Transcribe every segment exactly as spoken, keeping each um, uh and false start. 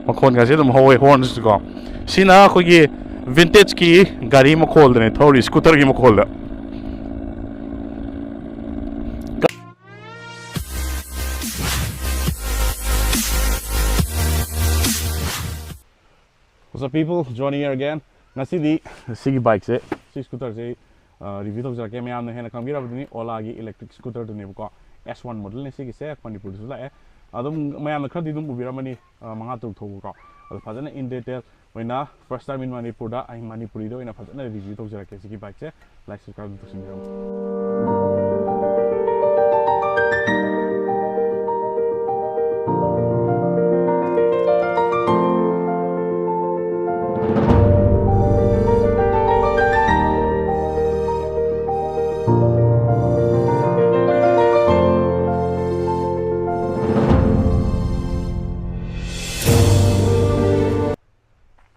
ꯃꯈꯣꯟꯒꯁꯦ ꯑꯗꯨꯝ ꯍꯧꯋꯦ, ꯍꯣꯔꯟꯁꯤꯀꯣ꯫ ꯁꯤꯅ ꯑꯩꯈꯣꯏꯒꯤ ꯚꯤꯟꯇꯦꯖꯀꯤ ꯒꯥꯔꯤ ꯃꯈꯣꯜꯗꯅꯦ ꯊꯧꯔꯤ, ꯁ꯭ꯀꯨꯇꯔꯒꯤ ꯃꯈꯣꯜꯗ꯫ What's up, people? Johnny here again. ꯉꯁꯤꯗꯤ ꯁꯤꯒꯤ ꯕꯥꯏꯛꯁꯦ, ꯁꯤ ꯁ꯭ꯀꯨꯇꯔꯁꯦ ꯔꯤꯚ꯭ꯌꯨ ꯇꯧꯖꯔꯛꯀꯦ꯫ ꯃꯌꯥꯝꯅ ꯍꯦꯟꯅ ꯈꯪꯕꯤꯔꯕꯗꯨꯅꯤ, ꯑꯣꯂꯥꯒꯤ ꯏꯂꯦꯛꯇ꯭ꯔꯤꯛ ꯁ꯭ꯀꯨꯇꯔꯗꯨꯅꯦꯕꯀꯣ꯫ ꯑꯦꯁ ꯋꯥꯟ ꯃꯣꯗꯦꯜꯅꯤ ꯁꯤꯒꯤꯁꯦ, ꯃꯅꯤꯄꯨꯔꯗꯁꯨ ꯂꯥꯛꯑꯦ꯫ ꯑꯗꯨꯝ ꯃꯌꯥꯝꯅ ꯈꯔꯗꯤ ꯑꯗꯨꯝ ꯎꯕꯤꯔꯝꯃꯅꯤ, ꯑ, ꯃꯉꯥ ꯇꯔꯨꯛ ꯊꯧꯕꯀꯣ꯫ ꯑꯗꯣ ꯐꯖꯅ in detail ꯑꯣꯏꯅ first time in ꯃꯅꯤꯄꯨꯔꯗ ꯑꯩ ꯃꯅꯤꯄꯨꯔꯤꯗ ꯑꯣꯏꯅ ꯐꯖꯅ ꯔꯤꯚ꯭ꯌꯨ ꯇꯧꯖꯔꯛꯀꯦ ꯁꯤꯒꯤ ꯕꯥꯏꯛꯁꯦ꯫ Like, subscribe ꯑꯗꯨꯝ ꯇꯧꯁꯤꯟꯕꯤꯔꯝꯃꯣ꯫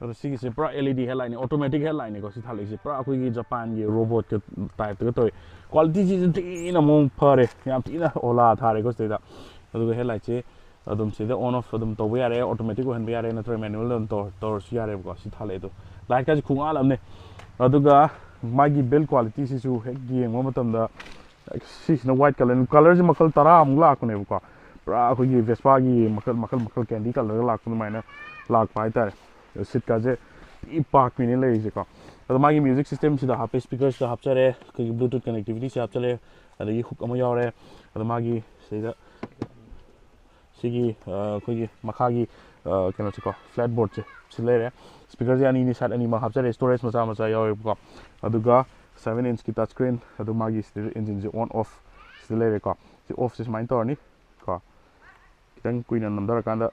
ꯑꯗꯣ ꯁꯤꯒꯤꯁꯦ ꯄꯨꯔꯥ L E D headlightꯅꯤ, automatic headlightꯅꯤꯀꯣ ꯁꯤ ꯊꯥꯜꯂꯛꯏꯁꯦ꯫ ꯄꯨꯔꯥ ꯑꯩꯈꯣꯏꯒꯤ ꯖꯄꯥꯟꯒꯤ ꯔꯣꯕꯣꯠꯀ ꯇꯥꯏꯞꯇꯒ ꯇꯧꯋꯦ꯫ ꯀ꯭ꯋꯥꯂꯤꯇꯤꯁꯤꯁꯨ ꯊꯤꯅ ꯃꯑꯣꯡ ꯐꯔꯦ, ꯌꯥꯝ ꯊꯤꯅ ꯑꯣꯂꯥ ꯊꯥꯔꯦꯀꯣ ꯁꯤꯗꯩꯗ꯫ ꯑꯗꯨꯒ ꯍꯦꯗꯂꯥꯏꯠꯁꯦ ꯑꯗꯨꯝ ꯁꯤꯗ on off ꯑꯗꯨꯝ ꯇꯧꯕ ꯌꯥꯔꯦ, automatic ꯑꯣꯏꯍꯟꯕ ꯌꯥꯔꯦ, ꯅꯠꯇ꯭ꯔꯒ manual ꯑꯗꯨꯝ ꯇꯧꯔ-, ꯇꯧꯔꯁꯨ ꯌꯥꯔꯦꯕꯀꯣ꯫ ꯁꯤ ꯊꯥꯜꯂꯛꯑꯦ ꯑꯗꯣ, ꯂꯥꯏꯠꯀꯁꯦ ꯈꯨꯉꯥꯜ ꯑꯃꯅꯦ꯫ ꯑꯗꯨꯒ ꯃꯥꯒꯤ build qualityꯁꯤꯁꯨ ꯍꯦꯛ ꯌꯦꯡꯕ ꯃꯇꯝꯗ, ꯁꯤꯁꯤꯅ white colour, colourꯁꯦ ꯃꯈꯜ ꯇꯔꯥꯃꯨꯛ ꯂꯥꯛꯄꯅꯦꯕꯀꯣ꯫ ꯄꯨꯔꯥ ꯑꯩꯈꯣꯏꯒꯤ Vespaꯒꯤ ꯃꯈꯜ, ꯃꯈꯜ, ꯃꯈꯜ candy colourꯒ ꯂꯥꯛꯄ ꯑꯗꯨꯃꯥꯏꯅ ꯂꯥꯛꯄ ꯍꯥꯏꯇꯥꯔꯦ꯫ ꯁꯤꯠꯀꯥꯁꯦ ꯊꯤ ꯄꯥꯛꯄꯤꯅꯦ ꯂꯩꯔꯤꯁꯦꯀꯣ꯫ ꯑꯗꯣ ꯃꯥꯒꯤ music systemꯁꯤꯗ ꯍꯥꯞꯄꯦ, speakerꯁꯤꯗ ꯍꯥꯞꯆꯔꯦ, ꯑꯩꯈꯣꯏꯒꯤ Bluetooth connectivityꯁꯤ ꯍꯥꯞꯆꯔꯦ, ꯑꯗꯒꯤ hook ꯑꯃ ꯌꯥꯎꯔꯦ꯫ ꯑꯗꯣ ꯃꯥꯒꯤ ꯁꯤꯗ ꯁꯤꯒꯤ, ꯑ, ꯑꯩꯈꯣꯏꯒꯤ ꯃꯈꯥꯒꯤ, ꯑ, ꯀꯩꯅꯣꯁꯦꯀꯣ, flat boardꯁꯦ ꯁꯤ ꯂꯩꯔꯦ꯫ Speakerꯁꯦ ꯑꯅꯤꯅꯤ, side ꯑꯅꯤꯃꯛ ꯍꯥꯞꯆꯔꯦ, storage ꯃꯆꯥ ꯃꯆꯥ ꯌꯥꯎꯋꯦꯕꯀꯣ꯫ ꯑꯗꯨꯒ seven inchꯀꯤ touch screen, ꯑꯗꯨ ꯃꯥꯒꯤ ꯁꯤꯗ engineꯁꯦ on off ꯁꯤꯗ ꯂꯩꯔꯦꯀꯣ꯫ ꯁꯤ offꯁꯦ ꯁꯨꯃꯥꯏꯅ ꯇꯧꯔꯅꯤ ꯀꯣ, ꯈꯤꯇꯪ ꯀꯨꯏꯅ ꯅꯝꯊꯔꯀꯥꯟꯗ꯫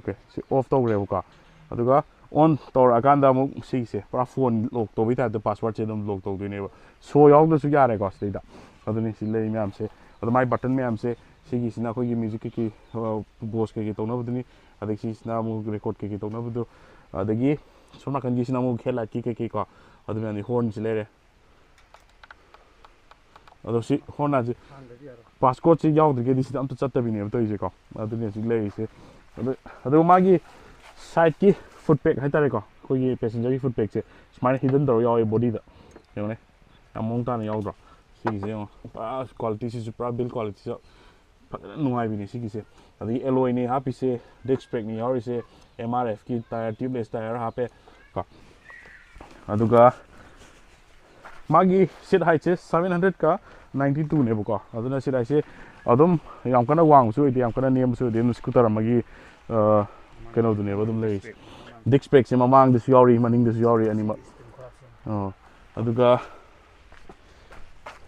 Okay, ꯁꯤ off ꯇꯧꯈ꯭ꯔꯦꯕꯀꯣ꯫ ꯑꯗꯨꯒ on ꯇꯧꯔꯛꯑꯀꯥꯟꯗ ꯑꯃꯨꯛ ꯁꯤꯒꯤꯁꯦ ꯄꯨꯔꯥ phone lock ꯇꯧꯕꯩ typeꯇ passwordꯁꯦ ꯑꯗꯨꯝ lock ꯇꯧꯗꯣꯏꯅꯦꯕ꯫ Show ꯌꯥꯎꯗ꯭ꯔꯁꯨ ꯌꯥꯔꯦꯀꯣ ꯁꯤꯗꯩꯗ꯫ ꯑꯗꯨꯅꯤ ꯁꯤ ꯂꯩꯔꯤ ꯃꯌꯥꯝꯁꯦ꯫ ꯑꯗꯣ ꯃꯥꯏ button ꯃꯌꯥꯝꯁꯦ, ꯁꯤꯒꯤꯁꯤꯅ ꯑꯩꯈꯣꯏꯒꯤ music ꯀꯩꯀꯩ, ꯑ, pause ꯀꯩꯀꯩ ꯇꯧꯅꯕꯗꯨꯅꯤ꯫ ꯑꯗꯒꯤ ꯁꯤꯁꯤꯅ ꯑꯃꯨꯛ record ꯀꯩꯀꯩ ꯇꯧꯅꯕꯗꯣ꯫ ꯑꯗꯒꯤ ꯁꯣꯝ ꯅꯥꯀꯟꯒꯤꯁꯤꯅ ꯑꯃꯨꯛ headlightꯀꯤ ꯀꯩꯀꯩ ꯀꯣ꯫ ꯑꯗꯨ ꯃꯌꯥꯝꯗꯤ hornꯁꯤ ꯂꯩꯔꯦ꯫ ꯑꯗꯣ ꯁꯤ ꯍꯣꯔꯅꯥꯁꯦ ꯄꯥꯁꯀꯣꯠꯁꯤ ꯌꯥꯎꯗ꯭ꯔꯒꯗꯤ ꯁꯤꯗ ꯑꯝꯇ ꯆꯠꯇꯕꯤꯅꯦꯕ ꯇꯧꯔꯤꯁꯦꯀꯣ꯫ ꯑꯗꯨꯅꯤ ꯍꯧꯖꯤꯛ ꯂꯩꯔꯤꯁꯦ꯫ ꯑꯗꯨ ꯑꯗꯨꯒ ꯃꯥꯒꯤ ꯁꯥꯏꯠꯀꯤ ꯐꯨꯠ ꯄꯦꯛ ꯍꯥꯏꯇꯥꯔꯦꯀꯣ, ꯑꯩꯈꯣꯏꯒꯤ ꯄꯦꯁꯦꯟꯖꯔꯒꯤ ꯐꯨꯠ ꯄꯦꯛꯁꯦ ꯁꯨꯃꯥꯏꯅ ꯍꯤꯗꯟ ꯇꯧꯔ ꯌꯥꯎꯋꯦ ꯕꯣꯗꯤꯗ꯫ ꯌꯦꯡꯉꯨꯅꯦ, ꯌꯥꯝ ꯃꯑꯣꯡ ꯇꯥꯅ ꯌꯥꯎꯗ꯭ꯔꯣ? ꯁꯤꯒꯤꯁꯦ ꯌꯦꯡꯉꯣ, ꯄꯨꯔꯥ ꯀ꯭ꯋꯥꯂꯤꯇꯤꯁꯤꯁꯨ ꯄꯨꯔꯥ ꯕꯤꯜ ꯀ꯭ꯋꯥꯂꯤꯇꯤꯁꯨ ꯐꯖꯅ ꯅꯨꯡꯉꯥꯏꯕꯤꯅꯦ ꯁꯤꯒꯤꯁꯦ꯫ ꯑꯗꯒꯤ ꯑꯦꯂꯣꯏꯅꯤ ꯍꯥꯞꯄꯤꯁꯦ, ꯗꯤꯁ ꯕ꯭ꯔꯦꯛꯅꯤ ꯌꯥꯎꯔꯤꯁꯦ, ꯑꯦꯝ ꯑꯥꯔ ꯑꯦꯐꯀꯤ ꯇꯥꯌꯔ, ꯇ꯭ꯌꯨꯕꯂꯦꯁ ꯇꯥꯌꯔ ꯍꯥꯞꯄꯦ ꯀꯣ꯫ ꯑꯗꯨꯒ ꯃꯥꯒꯤ ꯁꯤꯠ ꯍꯥꯏꯠꯁꯦ ꯁꯚꯦꯟ ꯍꯟꯗ꯭ꯔꯦꯠꯀ ꯅꯥꯏꯟꯇꯤ ꯇꯨꯅꯦꯕꯀꯣ꯫ ꯑꯗꯨꯅ ꯁꯤꯠ ꯍꯥꯏꯠꯁꯦ ꯑꯗꯨꯝ ꯌꯥꯝ ꯀꯟꯅ ꯋꯥꯡꯕꯁꯨ ꯑꯣꯏꯗꯦ, ꯌꯥꯝ ꯀꯟꯅ ꯅꯦꯝꯕꯁꯨ ꯑꯣꯏꯗꯦ, ꯑꯗꯨꯝ ꯁ꯭ꯀꯨꯇꯔ ꯑꯃꯒꯤ ꯑ, ꯀꯩꯅꯣꯗꯨꯅꯦꯕ ꯑꯗꯨꯝ ꯂꯩꯔꯤꯁꯦ꯫ ꯗꯤꯁ ꯕ꯭ꯔꯦꯛꯁꯦ ꯃꯃꯥꯡꯗꯁꯨ ꯌꯥꯎꯔꯤ, ꯃꯅꯤꯡꯗꯁꯨ ꯌꯥꯎꯔꯤ ꯑꯅꯤꯃꯛ꯫ ꯑꯣ, ꯑꯗꯨꯒ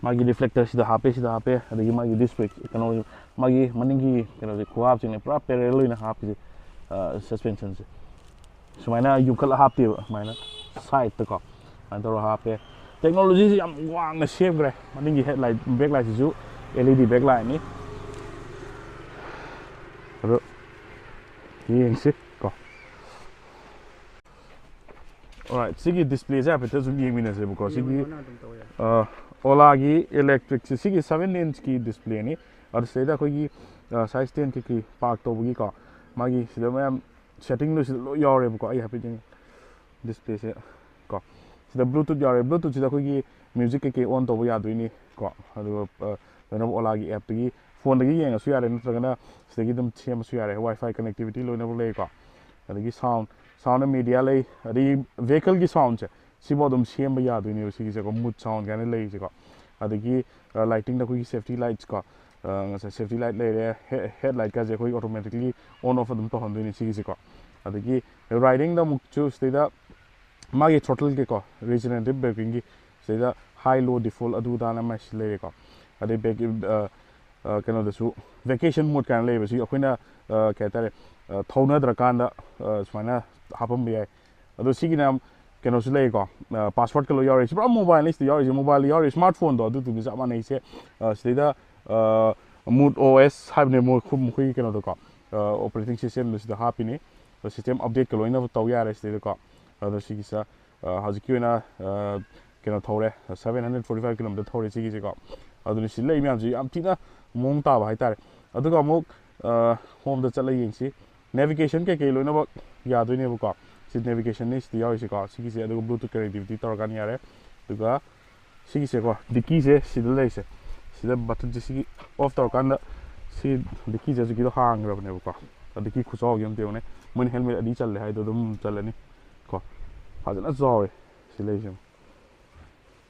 ꯃꯥꯒꯤ ꯔꯤꯐ꯭ꯂꯦꯛꯇꯔ ꯁꯤꯗ ꯍꯥꯞꯄꯦ, ꯁꯤꯗ ꯍꯥꯞꯄꯦ, ꯑꯗꯒꯤ ꯃꯥꯒꯤ ꯗꯤꯁ ꯕ꯭ꯔꯦꯛ ꯀꯩꯅꯣ, ꯃꯥꯒꯤ ꯃꯅꯤꯡꯒꯤ ꯀꯩꯅꯣꯁꯦ ꯈꯨꯍꯥꯞꯁꯤꯅꯦ ꯄꯨꯔꯥ ꯄꯦꯔꯦꯂꯦꯜ ꯑꯣꯏꯅ ꯍꯥꯞꯄꯤꯁꯦ, ꯁꯁꯄꯦꯟꯁꯟꯁꯦ꯫ ꯁꯨꯃꯥꯏꯅ ꯌꯨꯡꯈꯠꯂ ꯍꯥꯞꯇꯦꯕ, ꯁꯨꯃꯥꯏꯅ ꯁꯥꯏꯗꯠꯇꯀꯣ, ꯁꯨꯃꯥꯏꯅ ꯇꯧꯔꯒ ꯍꯥꯞꯄꯦ꯫ ꯇꯦꯛꯅꯣꯂꯣꯖꯤꯁꯤ ꯌꯥꯝ ꯋꯥꯡꯅ ꯁꯦꯝꯈ꯭ꯔꯦ꯫ ꯃꯅꯤꯡꯒꯤ ꯍꯦꯠ ꯂꯥꯏꯠ, ꯕꯦꯛ ꯂꯥꯏꯠꯁꯤꯁꯨ ꯑꯦꯜ ꯏ ꯗꯤ ꯕꯦꯛ ꯂꯥꯏꯠꯅꯤ꯫ ꯑꯗꯣ ꯌꯦꯡꯁꯤ ꯀꯣ꯫ Alright, ꯁꯤꯒꯤ ꯗꯤꯁꯄ꯭ꯂꯦꯁꯦ ꯍꯥꯏꯐꯦꯠꯇ ꯁꯨꯝ ꯌꯦꯡꯃꯤꯟꯅꯁꯦꯕꯀꯣ꯫ ꯁꯤꯒꯤ ꯑꯣꯂꯥꯒꯤ ꯏꯂꯦꯛꯇ꯭ꯔꯤꯛꯁꯦ, ꯁꯤꯒꯤ ꯁꯚꯦꯟ ꯏꯟꯆꯀꯤ ꯗꯤꯁꯄ꯭ꯂꯦꯅꯤ꯫ ꯑꯗꯨ ꯁꯤꯗꯩꯗ ꯑꯩꯈꯣꯏꯒꯤ ꯁꯥꯏꯖ ꯇꯦꯟ ꯀꯩꯀꯩ ꯄꯥꯔꯛ ꯇꯧꯕꯒꯤꯀꯣ, ꯃꯥꯒꯤ ꯁꯤꯗ ꯃꯌꯥꯝ ꯁꯦꯇꯤꯡꯗꯣ ꯁꯤꯗ ꯂꯣꯏ ꯌꯥꯎꯔꯦꯕꯀꯣ꯫ ꯑꯩ ꯍꯥꯏꯐꯦꯠ ꯌꯦꯡꯒꯦ꯫ ꯗꯤꯁꯄ꯭ꯂꯦꯁꯦ ꯀꯣ, ꯁꯤꯗ ꯕ꯭ꯂꯨꯇꯨꯠ ꯌꯥꯎꯔꯦ꯫ ꯕ꯭ꯂꯨꯇꯨꯠꯁꯤꯗ ꯑꯩꯈꯣꯏꯒꯤ ꯃ꯭ꯌꯨꯖꯤꯛ ꯀꯩꯀꯩ ꯑꯣꯟ ꯇꯧꯕ ꯌꯥꯗꯣꯏꯅꯤ ꯀꯣ꯫ ꯑꯗꯨꯒ ꯑ, ꯂꯣꯏꯅꯃꯛ ꯑꯣꯂꯥꯒꯤ ꯑꯦꯞꯇꯒꯤ, ꯐꯣꯟꯗꯒꯤ ꯌꯦꯡꯉꯁꯨ ꯌꯥꯔꯦ, ꯅꯠꯇ꯭ꯔꯒꯅ ꯁꯤꯗꯒꯤ ꯑꯗꯨꯝ ꯁꯦꯝꯃꯁꯨ ꯌꯥꯔꯦ꯫ ꯋꯥꯏ ꯐꯥꯏ ꯀꯅꯦꯛꯇꯤꯚꯤꯇꯤ ꯂꯣꯏꯅꯃꯛ ꯂꯩꯀꯣ꯫ ꯑꯗꯒꯤ ꯁꯥꯎꯟ, ꯁꯥꯎꯟ ꯑꯦꯟ ꯃꯦꯗꯤꯌꯥ ꯂꯩ, ꯑꯗꯒꯤ ꯚꯦꯍꯤꯀꯜꯒꯤ ꯁꯥꯎꯟꯁꯦ ꯁꯤꯐꯥꯎ ꯑꯗꯨꯝ ꯁꯦꯝꯕ ꯌꯥꯗꯣꯏꯅꯦꯕ ꯁꯤꯒꯤꯁꯦꯀꯣ, ꯃꯨꯠ ꯁꯥꯎꯟ ꯀꯥꯏꯅ ꯂꯩꯔꯤꯁꯦꯀꯣ꯫ ꯑꯗꯒꯤ ꯂꯥꯏꯇꯤꯡꯗ ꯑꯩꯈꯣꯏꯒꯤ ꯁꯦꯐꯇꯤ ꯂꯥꯏꯠꯁ ꯀꯣ, ꯑ, ꯉꯁꯥꯏ ꯁꯦꯐꯇꯤ ꯂꯥꯏꯠ ꯂꯩꯔꯦ, ꯍꯦ-, ꯍꯦꯠ ꯂꯥꯏꯠꯀꯁꯦ ꯑꯩꯈꯣꯏꯒꯤ ꯑꯣꯇꯣꯃꯦꯇꯤꯛꯂꯤ ꯑꯣꯟ ꯑꯣꯐ ꯑꯗꯨꯝ ꯇꯧꯍꯟꯗꯣꯏꯅꯦ ꯁꯤꯒꯤꯁꯦꯀꯣ꯫ ꯑꯗꯒꯤ ꯔꯥꯏꯗꯤꯡꯗ ꯑꯃꯨꯛꯁꯨ ꯁꯤꯗꯩꯗ ꯃꯥꯒꯤ ꯊ꯭ꯔꯣꯇꯜꯒꯤꯀꯣ, ꯔꯤꯖꯦꯅꯦꯔꯦꯇꯤꯞ ꯕ꯭ꯔꯦꯀꯤꯡꯒꯤ ꯁꯤꯗꯩꯗ ꯍꯥꯏ ꯂꯣ ꯗꯤꯐꯣꯜꯠ ꯑꯗꯨ ꯑꯗꯥꯅ ꯑꯃ ꯁꯤ ꯂꯩꯔꯦꯀꯣ꯫ ꯑꯗꯩ ꯕꯦꯛ, ꯑ, ꯑ, ꯀꯩꯅꯣꯗꯁꯨ ꯚꯦꯀꯦꯁꯟ ꯃꯣꯠ ꯀꯥꯏꯅ ꯂꯩꯌꯦꯕ꯫ ꯁꯤ ꯑꯩꯈꯣꯏꯅ, ꯑ, ꯀꯩ ꯍꯥꯏꯇꯥꯔꯦ, ꯑ, ꯊꯧꯅꯗ꯭ꯔꯀꯥꯟꯗ, ꯑ, ꯁꯨꯃꯥꯏꯅ ꯍꯥꯞꯄꯝꯕ ꯌꯥꯏ꯫ ꯑꯗꯣ ꯁꯤꯒꯤꯅ ꯀꯩꯅꯣꯁꯨ ꯂꯩꯀꯣ, ꯄꯥꯁꯋꯥꯔꯗꯀ ꯂꯣꯏ ꯌꯥꯎꯔꯤ꯫ ꯁꯤ ꯄꯨꯔꯥ ꯃꯣꯕꯥꯏꯜꯅꯤ, ꯁꯤꯗ ꯌꯥꯎꯔꯤꯁꯦ ꯃꯣꯕꯥꯏꯜꯗ ꯌꯥꯎꯔꯤ ꯏꯁꯃꯥꯔꯠ ꯐꯣꯟꯗꯣ ꯑꯗꯨꯗꯨꯒ ꯆꯞ ꯃꯥꯟꯅꯩꯁꯦ꯫ ꯑ, ꯁꯤꯗꯩꯗ ꯃꯨꯠ ꯑꯣ ꯑꯦꯁ ꯍꯥꯏꯕꯅꯦ ꯃꯣꯏ ꯈꯨ-, ꯃꯈꯣꯏꯒꯤ ꯀꯩꯅꯣꯗꯣꯀꯣ, ꯑꯣꯄꯔꯦꯇꯤꯡ ꯁꯤꯁꯇꯦꯝꯗꯣ ꯁꯤꯗ ꯍꯥꯞꯄꯤꯅꯤ꯫ ꯑꯗꯣ ꯁꯤꯁꯇꯦꯝ ꯑꯞꯗꯦꯠꯀ ꯂꯣꯏꯅ ꯇꯧ ꯌꯥꯔꯦ ꯁꯤꯗꯩꯗꯀꯣ꯫ ꯑꯗꯣ ꯁꯤꯒꯤꯁꯤꯗ, ꯑ, ꯍꯧꯖꯤꯛꯀꯤ ꯑꯣꯏꯅ, ꯑ, ꯀꯩꯅꯣ ꯊꯧꯔꯦ, seven hundred forty five kilometer ꯊꯧꯔꯦ ꯁꯤꯒꯤꯁꯦꯀꯣ꯫ ꯑꯗꯨꯅ ꯁꯤ ꯂꯩ ꯃꯌꯥꯝꯁꯤ ꯌꯥꯝ ꯊꯤꯅ ꯃꯑꯣꯡ ꯇꯥꯕ ꯍꯥꯏꯇꯥꯔꯦ꯫ ꯑꯗꯨꯒ ꯑꯃꯨꯛ ꯍꯣꯝꯗ ꯆꯠꯂ ꯌꯦꯡꯁꯤ꯫ Navigation ꯀꯩꯀꯩ ꯂꯣꯏꯅꯃꯛ ꯌꯥꯗꯣꯏꯅꯦꯕꯀꯣ꯫ ꯁꯤ navigation ꯅꯤ ꯁꯤꯗ ꯌꯥꯎꯔꯤꯁꯦꯀꯣ꯫ ꯁꯤꯒꯤꯁꯦ ꯑꯗꯨꯒ Bluetooth connectivity ꯇꯧꯔꯀꯥꯟꯗ ꯌꯥꯔꯦ꯫ ꯑꯗꯨꯒ ꯁꯤꯒꯤꯁꯦꯀꯣ, ꯗꯤꯛꯀꯤꯁꯦ ꯁꯤꯗ ꯂꯩꯔꯤꯁꯦ, ꯁꯤꯗ button ꯁꯦ ꯁꯤꯒꯤ off ꯇꯧꯔꯀꯥꯟꯗ ꯁꯤ ꯗꯤꯛꯀꯤꯁꯦ ꯍꯧꯖꯤꯛꯀꯤꯗꯣ ꯍꯥꯡꯈ꯭ꯔꯕꯅꯦꯕꯀꯣ꯫ ꯗꯤꯛꯀꯤ ꯈꯨꯆꯥꯎꯁꯦ ꯑꯝꯇ ꯌꯦꯡꯉꯨꯅꯦ, ꯃꯣꯏꯅ helmet ꯑꯅꯤ ꯆꯜꯂꯦ ꯍꯥꯏꯗꯣ ꯑꯗꯨꯝ ꯆꯜꯂꯅꯤ ꯀꯣ꯫ ꯐꯖꯅ ꯆꯥꯎꯋꯦ ꯁꯤ ꯂꯩꯁꯦ꯫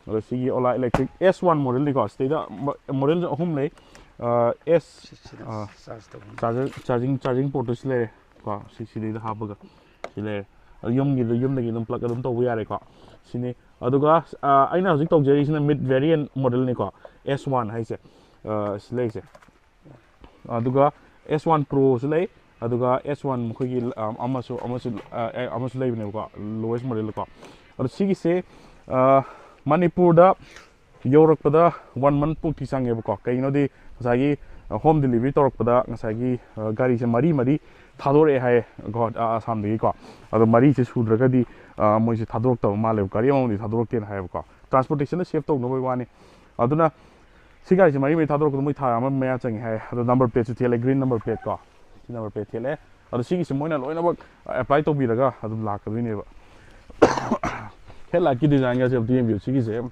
ꯑꯗꯣ ꯁꯤꯒꯤ Ola Electric S one model ꯅꯤꯀꯣ꯫ ꯁꯤꯗꯩꯗ model ꯁꯨ ꯑꯍꯨꯝ ꯂꯩ꯫ ꯑ, S, ꯁꯤꯗ ꯑ, charge ꯇꯧꯐꯝ꯫ Charger, charging, charging port two ꯁꯤ ꯂꯩꯔꯦ ꯀꯣ꯫ ꯁꯤ ꯁꯤꯗꯩꯗ ꯍꯥꯞꯄꯒ ꯁꯤ ꯂꯩꯔꯦ꯫ ꯑꯗꯣ ꯌꯨꯝꯒꯤꯗ, ꯌꯨꯝꯗꯒꯤ ꯑꯗꯨꯝ plug ꯑꯗꯨꯝ ꯇꯧꯕ ꯌꯥꯔꯦꯀꯣ꯫ ꯁꯤꯅꯤ꯫ ꯑꯗꯨꯒ, ꯑ, ꯑꯩꯅ ꯍꯧꯖꯤꯛ ꯇꯧꯖꯔꯤꯁꯤꯅ mid variant model ꯅꯤꯀꯣ, S one ꯍꯥꯏꯁꯦ꯫ ꯑ, ꯁꯤ ꯂꯩꯁꯦ꯫ ꯑꯗꯨꯒ S one Pro ꯁꯨ ꯂꯩ꯫ ꯑꯗꯨꯒ S one ꯑꯩꯈꯣꯏꯒꯤ, ꯑ, ꯑꯃꯁꯨ, ꯑꯃꯁꯨ, ꯑ, ꯑꯦ, ꯑꯃꯁꯨ ꯂꯩꯕꯅꯦꯕꯀꯣ, lowest model ꯀꯣ꯫ ꯑꯗꯣ ꯁꯤꯒꯤꯁꯦ, ꯑ, ꯃꯅꯤꯄꯨꯔꯗ ꯌꯧꯔꯛꯄꯗ one month ꯄꯨꯛꯇꯤ ꯆꯪꯉꯦꯕꯀꯣ꯫ ꯀꯩꯒꯤꯅꯣꯗꯤ ꯉꯁꯥꯏꯒꯤ, ꯑ, home delivery ꯇꯧꯔꯛꯄꯗ ꯉꯁꯥꯏꯒꯤ, ꯑ, ꯒꯥꯔꯤꯁꯦ ꯃꯔꯤ ꯃꯔꯤ ꯊꯥꯗꯣꯔꯛꯑꯦ ꯍꯥꯏꯌꯦ ꯒꯨꯋꯥꯍꯥꯇꯤ, ꯑ, ꯑꯁꯥꯝꯗꯒꯤꯀꯣ꯫ ꯑꯗꯣ ꯃꯔꯤꯁꯦ ꯁꯨꯗ꯭ꯔꯒꯗꯤ, ꯑ, ꯃꯣꯏꯁꯦ ꯊꯥꯗꯣꯔꯛꯇꯕ ꯃꯥꯜꯂꯦꯕ, ꯒꯥꯔꯤ ꯑꯃꯃꯝꯗꯤ ꯊꯥꯗꯣꯔꯛꯇꯦꯅ ꯍꯥꯏꯌꯦꯕꯀꯣ꯫ Transportation ꯗ save ꯇꯧꯅꯕꯒꯤ ꯋꯥꯅꯤ꯫ ꯑꯗꯨꯅ ꯁꯤ ꯒꯥꯔꯤꯁꯦ ꯃꯔꯤ ꯃꯔꯤ ꯊꯥꯗꯣꯔꯛꯄꯗ ꯃꯣꯏ ꯊꯥ ꯑꯃ ꯃꯌꯥ ꯆꯪꯉꯦ ꯍꯥꯏ꯫ ꯑꯗꯣ number plate ꯁꯨ ꯊꯦꯠꯂꯦ, green number plate ꯀꯣ꯫ ꯁꯤ number plate ꯊꯦꯠꯂꯦ꯫ ꯑꯗꯣ ꯁꯤꯒꯤꯁꯦ ꯃꯣꯏꯅ ꯂꯣꯏꯅꯃꯛ apply ꯇꯧꯕꯤꯔꯒ ꯑꯗꯨꯝ ꯂꯥꯛꯀꯗꯣꯏꯅꯦꯕ꯫ Headlight ꯀꯤ design ꯒꯁꯦ ꯑꯝꯇ ꯌꯦꯡꯕꯤꯌꯨ꯫ ꯁꯤꯒꯤꯁꯦ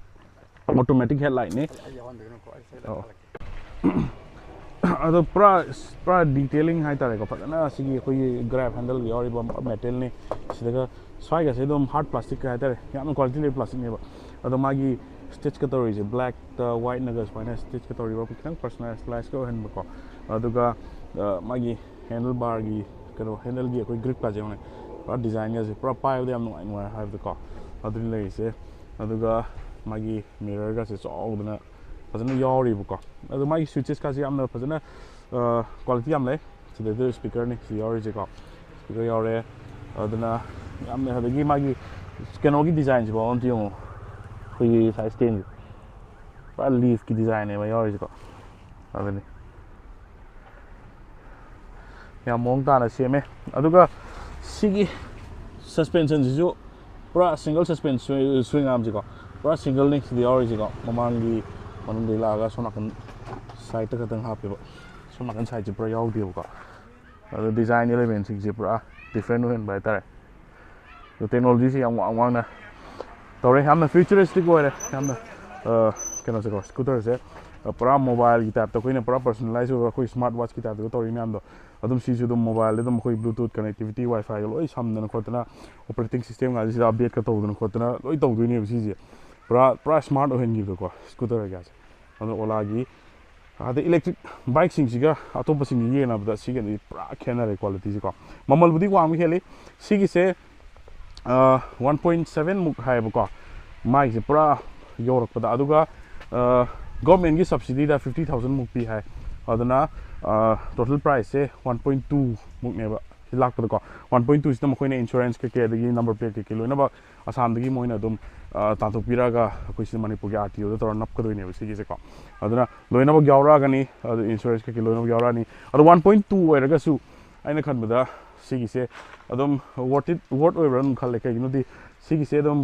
automatic headlight ꯅꯤ꯫ ꯑꯩ ꯌꯥꯎꯍꯟꯕꯤꯒꯅꯨꯀꯣ, ꯑꯩ ꯁꯤꯗ ꯑꯣ꯫ ꯊꯥꯒꯠꯂꯛꯀꯦ꯫ ꯑꯗꯣ ꯄꯨꯔꯥ, ꯄꯨꯔꯥ detailing ꯍꯥꯏꯇꯥꯔꯦꯀꯣ, ꯐꯖꯅ ꯁꯤꯒꯤ ꯑꯩꯈꯣꯏꯒꯤ grab handle ꯌꯥꯎꯔꯤꯕ metal ꯅꯤ꯫ ꯁꯤꯗꯒ ꯁ꯭ꯋꯥꯏꯒꯁꯦ ꯑꯗꯨꯝ hard plastic ꯀ ꯍꯥꯏꯇꯥꯔꯦ, ꯌꯥꯝꯅ quality ꯂꯩꯕ plastic ꯅꯦꯕ꯫ ꯑꯗꯣ ꯃꯥꯒꯤ stitch ꯀ ꯇꯧꯔꯤꯁꯦ black ꯇ white ꯅꯒ ꯁꯨꯃꯥꯏꯅ stitch ꯀ ꯇꯧꯔꯤꯕ, ꯈꯤꯇꯪ personalize ꯀ ꯑꯣꯏꯍꯟꯕꯀꯣ꯫ ꯑꯗꯨꯒ, ꯑ, ꯃꯥꯒꯤ handle bar ꯒꯤ ꯀꯩꯅꯣ, handle ꯒꯤ ꯑꯩꯈꯣꯏ grip ꯀꯥꯁꯦ ꯌꯦꯡꯉꯨꯅꯦ, ꯄꯨꯔꯥ design ꯒꯁꯦ ꯄꯨꯔꯥ ꯄꯥꯏꯕꯗ ꯌꯥꯝ ꯅꯨꯡꯉꯥꯏ, ꯅꯨꯡꯉꯥꯏ ꯍꯥꯏꯕꯗꯀꯣ, ꯑꯗꯨꯅꯤ ꯂꯩꯔꯤꯁꯦ꯫ ꯑꯗꯨꯒ ꯃꯥꯒꯤ mirror ꯒꯁꯦ ꯆꯥꯎꯗꯅ ꯐꯖꯅ ꯌꯥꯎꯔꯤꯕꯀꯣ꯫ ꯑꯗꯣ ꯃꯥꯒꯤ switches ꯀꯥꯁꯦ ꯌꯥꯝꯅ ꯐꯖꯅ, ꯑ, quality ꯌꯥꯝ ꯂꯩ꯫ ꯁꯤꯗꯩꯗ speaker ꯅꯤ ꯁꯤ ꯌꯥꯎꯔꯤꯁꯦꯀꯣ꯫ Speaker ꯌꯥꯎꯔꯦ꯫ ꯑꯗꯨꯅ ꯌꯥꯝꯅ, ꯑꯗꯒꯤ ꯃꯥꯒꯤ ꯀꯩꯅꯣꯒꯤ design ꯁꯤꯐꯥꯎ ꯑꯝꯇ ꯌꯦꯡꯉꯨ, ꯑꯩꯈꯣꯏꯒꯤ side stand ꯁꯦ ꯄꯨꯔꯥ leaf ꯀꯤ design ꯅꯦꯕ ꯌꯥꯎꯔꯤꯁꯦꯀꯣ꯫ ꯑꯗꯨꯅꯤ꯫ ꯌꯥꯝ ꯃꯑꯣꯡ ꯇꯥꯅ ꯁꯦꯝꯃꯦ꯫ ꯑꯗꯨꯒ ꯁꯤꯒꯤ suspension ꯁꯤꯁꯨ ꯄꯨꯔꯥ single suspension swing arm ꯁꯤꯀꯣ꯫ ꯄꯨꯔꯥ ꯁꯤꯡꯒꯜꯅꯤ ꯁꯤꯗ ꯌꯥꯎꯔꯤꯁꯤꯀꯣ꯫ ꯃꯃꯥꯡꯒꯤ ꯃꯅꯨꯡꯗꯒꯤ ꯂꯥꯛꯑꯒ ꯁꯣꯝ ꯅꯥꯀꯟ ꯁꯥꯏꯠꯇ ꯈꯛꯇꯪ ꯍꯥꯞꯄꯦꯕ꯫ ꯁꯣꯝ ꯅꯥꯀꯟ ꯁꯥꯏꯠꯁꯦ ꯄꯨꯔꯥ ꯌꯥꯎꯗꯦꯕꯀꯣ꯫ ꯑꯗꯣ ꯗꯤꯖꯥꯏꯟ ꯑꯦꯂꯤꯃꯦꯟꯁꯤꯡꯁꯦ ꯄꯨꯔꯥ ꯗꯤꯐ꯭ꯔꯦꯟ ꯑꯣꯏꯍꯟꯕ ꯍꯥꯏꯇꯥꯔꯦ꯫ ꯑꯗꯣ ꯇꯦꯛꯅꯣꯂꯣꯖꯤꯁꯤ ꯌꯥꯝ ꯋꯥꯡ ꯋꯥꯡꯅ ꯇꯧꯔꯦ, ꯌꯥꯝꯅ ꯐ꯭ꯌꯨꯆꯔꯤꯁꯇꯤꯛ ꯑꯣꯏꯔꯦ꯫ ꯌꯥꯝꯅ ꯑ, ꯀꯩꯅꯣꯁꯦꯀꯣ, ꯁ꯭ꯀꯨꯇꯔꯁꯦ, ꯑ, ꯄꯨꯔꯥ ꯃꯣꯕꯥꯏꯜꯒꯤ ꯇꯥꯏꯞꯇ ꯑꯩꯈꯣꯏꯅ ꯄꯨꯔꯥ ꯄꯔꯁꯣꯅꯦꯂꯥꯏꯁ ꯑꯣꯏꯕ ꯑꯩꯈꯣꯏ ꯁ꯭ꯃꯥꯔꯠ ꯋꯥꯠꯆꯀꯤ ꯇꯥꯏꯞꯇꯒ ꯇꯧꯔꯤ ꯃꯌꯥꯝꯗꯣ, ꯑꯗꯨꯝ ꯁꯤꯁꯨ ꯑꯗꯨꯝ ꯃꯣꯕꯥꯏꯜꯗ ꯑꯗꯨꯝ ꯑꯩꯈꯣꯏ ꯕ꯭ꯂꯨꯇꯨꯠ ꯀꯅꯦꯛꯇꯤꯚꯤꯇꯤ, ꯋꯥꯏꯐꯥꯏꯒ ꯂꯣꯏ ꯁꯝꯗꯅ ꯈꯣꯠꯇꯅ, ꯑꯣꯄꯔꯦꯇꯤꯡ ꯁꯤꯁꯇꯦꯝꯒꯁꯦ ꯁꯤꯗ ꯑꯞꯗꯦꯠꯀ ꯇꯧꯗꯅ ꯈꯣꯠꯇꯅ ꯂꯣꯏ ꯇꯧꯗꯣꯏꯅꯦꯕ ꯁꯤꯁꯦ꯫ ꯄꯨꯔꯥ ꯄꯨꯔꯥ ꯁ꯭ꯃꯥꯔꯠ ꯑꯣꯏꯍꯟꯈꯤꯕꯗꯣꯀꯣ ꯁ꯭ꯀꯨꯇꯔꯒꯁꯦ꯫ ꯑꯗꯣ ꯑꯣꯂꯥꯒꯤ ꯑꯗꯩ ꯏꯂꯦꯛꯇ꯭ꯔꯤꯛ ꯕꯥꯏꯛꯁꯤꯡꯁꯤꯒ ꯑꯇꯣꯞꯄꯁꯤꯡꯒ ꯌꯦꯡꯅꯕꯗ ꯁꯤꯒꯗꯤ ꯄꯨꯔꯥ ꯈꯦꯠꯅꯔꯦ ꯀ꯭ꯋꯥꯂꯤꯇꯤꯁꯦꯀꯣ꯫ ꯃꯃꯜꯕꯨꯗꯤ ꯋꯥꯡꯕ ꯍꯦꯜꯂꯤ꯫ ꯁꯤꯒꯤꯁꯦ ꯋꯥꯟ ꯄꯣꯏꯟ ꯁꯚꯦꯟ ꯃꯨꯛ ꯍꯥꯏꯌꯦꯕꯀꯣ, ꯃꯥꯒꯤꯁꯦ ꯄꯨꯔꯥ ꯌꯧꯔꯛꯄꯗ꯫ ꯑꯗꯨꯒ ꯒꯣꯔꯃꯦꯟꯒꯤ ꯁꯕꯁꯤꯗꯤꯗ ꯐꯤꯐꯇꯤ ꯊꯥꯎꯖꯟ ꯃꯨꯛ ꯄꯤ ꯍꯥꯏ꯫ ꯑꯗꯨꯅ ꯇꯣꯇꯦꯜ ꯄ꯭ꯔꯥꯏꯁꯁꯦ ꯋꯥꯟ ꯄꯣꯏꯟ ꯇꯨ ꯃꯨꯛꯅꯦꯕ ꯁꯤ ꯂꯥꯛꯄꯗꯀꯣ꯫ ꯋꯥꯟ ꯄꯣꯏꯟ ꯇꯨꯁꯤꯗ ꯃꯈꯣꯏꯅ ꯏꯟꯁꯨꯔꯦꯟꯁ ꯀꯩꯀꯩ ꯑꯗꯒꯤ ꯅꯝꯕꯔ ꯄ꯭ꯂꯦꯠ ꯀꯩꯀꯩ ꯂꯣꯏꯅꯃꯛ ꯑꯁꯥꯝꯗꯒꯤ ꯃꯣꯏꯅ ꯑꯗꯨꯝ ꯑ, ꯇꯥꯟꯊꯣꯛꯄꯤꯔꯛꯑꯒ ꯑꯩꯈꯣꯏ ꯁꯤꯗ ꯃꯅꯤꯄꯨꯔꯒꯤ ꯑꯥꯔ ꯇꯤ ꯑꯣꯗ ꯇꯧꯔꯒ ꯅꯞꯀꯗꯣꯏꯅꯦꯕ ꯁꯤꯒꯤꯁꯦꯀꯣ꯫ ꯑꯗꯨꯅ ꯂꯣꯏꯅꯃꯛ ꯌꯥꯎꯔꯛꯑꯒꯅꯤ, ꯑꯗꯨ ꯏꯟꯁꯨꯔꯦꯟꯁ ꯀꯩꯀꯩ ꯂꯣꯏꯅꯃꯛ ꯌꯥꯎꯔꯛꯑꯅꯤ꯫ ꯑꯗꯣ ꯋꯥꯟ ꯄꯣꯏꯟ ꯇꯨ ꯑꯣꯏꯔꯒꯁꯨ ꯑꯩꯅ ꯈꯟꯕꯗ ꯁꯤꯒꯤꯁꯦ ꯑꯗꯨꯝ ꯋꯣꯔꯠ ꯏꯠ ꯋꯣꯔꯠ ꯑꯣꯏꯕ꯭ꯔꯥ ꯑꯗꯨꯝ ꯈꯜꯂꯦ꯫ ꯀꯩꯒꯤꯅꯣꯗꯤ ꯁꯤꯒꯤꯁꯦ ꯑꯗꯨꯝ